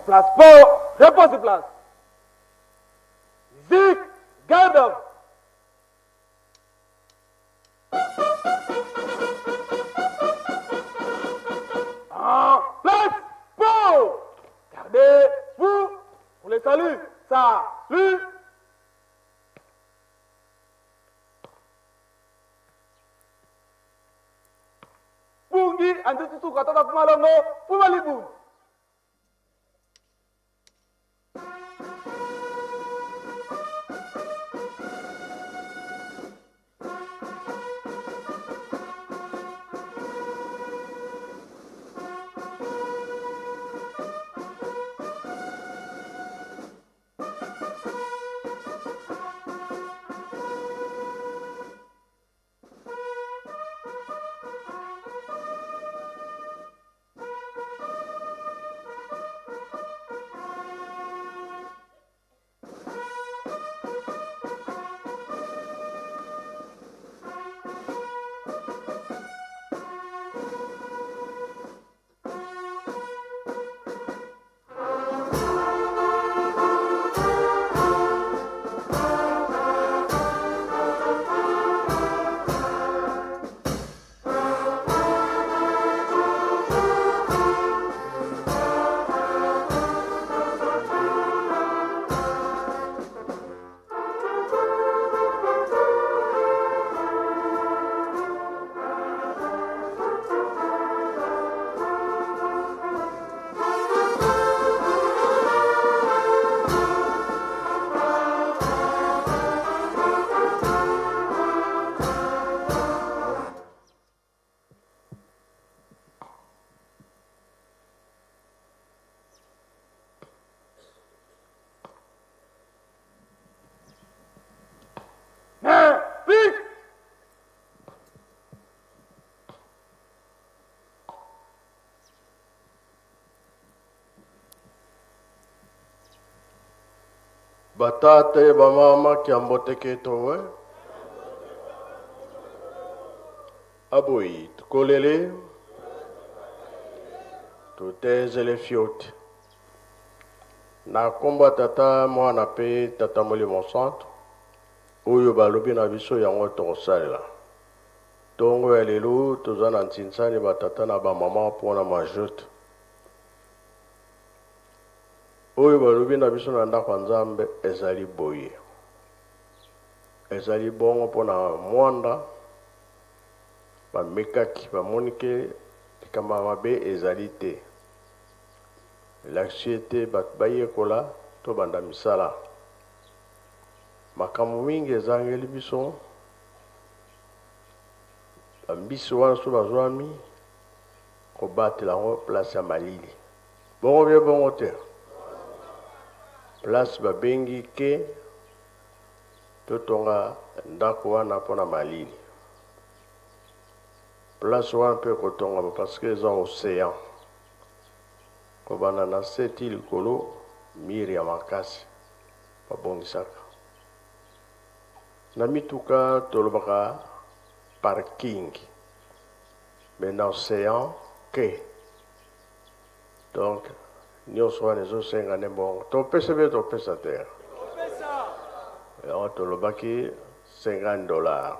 place pour repose place. Musique, garde. En place pour. Gardez-vous pour le salut. Salut. Pungi antututuka tata pumalongo pumalibu. Batate bamama kiamboteke towe aboyi tukolele tutezele fiote na nkombo ya tata mwana mpe tata molimo santo oyo balobi na biso yango tokosalela ntongo ya lelo toza na ntinsani batata na bamama mpona majote Oyo balobi na biso na ndako ya Nzambe ezali boye. Ezali bongo mpo na mwanda, bamekaki, bamoni ke likambo ya mabe ezali te. Elakisi ete bato bayekola tobanda misala. Makambo mingi ezangeli biso, bambisi wana so bazwami, kobatela yango place ya malili. Bongo bien bongo te. Place babengi ke totonga ndako wana mpona malili. Place wana mpe ekotongama parce que eza ocean. Kobanda na se ti likolo mur ya makasi babongisaka. Na mituka tolobaka parking mais na ocean quai. Donc nionso wana ezo senga nde mbongo. Topesa be topesa te. Yango tolobaki 50 dollars.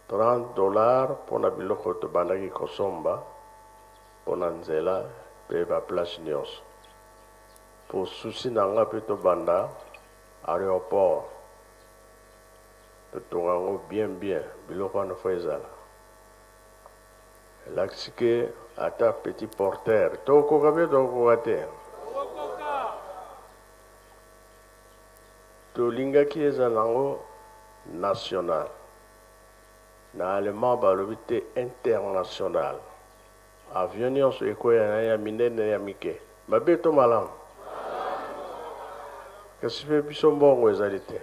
30 dollars pona biloko tobandaki kosomba pona nzela pe ba place nionso. Po souci na nga pe tobanda aeroport. Totonga yango bien bien biloko wana faut ezala. Elakisi ke ata petit porteur tokokoka be tokokoka te. Tolingaki ezala nango national. Na allemand balobi te international. Avion nionso ekweya na ya minene na ya mike. Mabe to malamu? Kasi pe biso mbongo ezali te.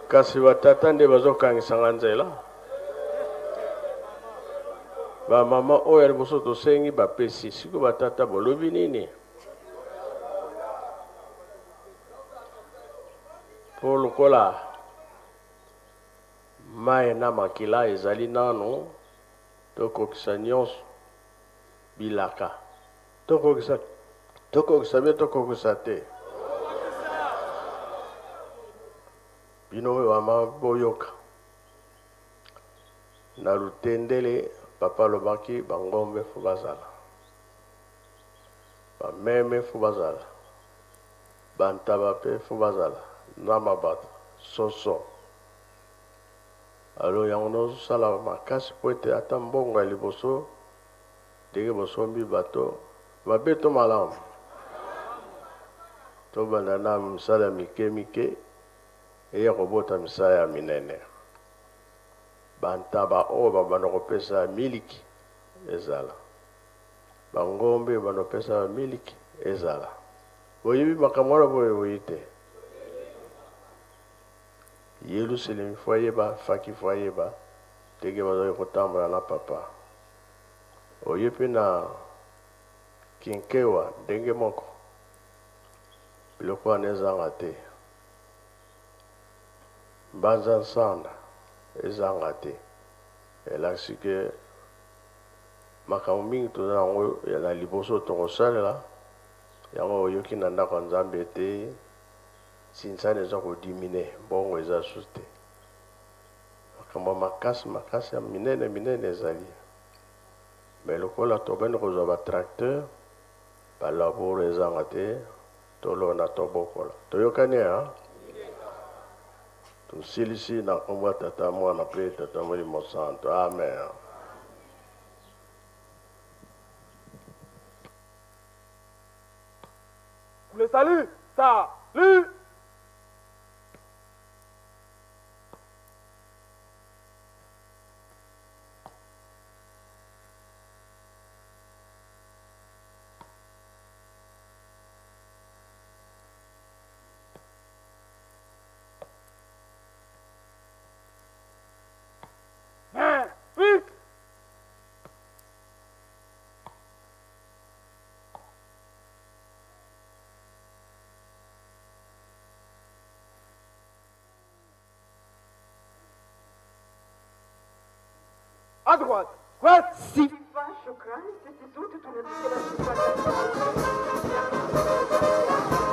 Kasi ba tata nde bazokangisa nga nzela. Ba mama oyo ya liboso tosengi bapesi, sikoyo ba tata bolobi nini? Mpo lokola mai na makila ezali nano, tokokisa nyonso bilaka. Tokokisa, tokokisa bie, tokokisa te. Bino oyo mama boyoka. Na Lutendele, papa alobaki bangombe fo bazala, bameme fo bazala, bantaba pe fo bazala, na mabata, soso. Alors yango nazosala makasi po ete ata mbongo ya liboso ndenge bosombi bato mabe to malamu, tobanda na misala ya mike mike eya kobota misala ya minene. Bantaba oyo babanda kopesa miliki ezala, bangombe babanda kopesa miliki ezala. Boyebi makambo wana boye boye te? Yelusalemi fo ayeba, Faki fo ayeba ndenge bazali kotambola na papa. Oye mpe na Kinkewa ndenge moko, biloko wana ezanga te. Mbanza Nsanda ezanga te. Elakisi ke makambo mingi toza yango na liboso tokosalela yango. Oyoki na ndako ya Nzambe ete sinsani eza kodimine, mbongo eza susu te. Makambo ya makasi makasi ya minene minene ezali, me lokola tobandi kozwa batracteur, balabour ezanga te, tolona tobokola. Toyokani ya tosilisi na nkombo ya Tata, Mwana mpe Tata Molimo Santo. Amen. Le salut, salut. Main fixe. À droite, droite. Sifa, shukrani. Sisi sote tunasikia sifa.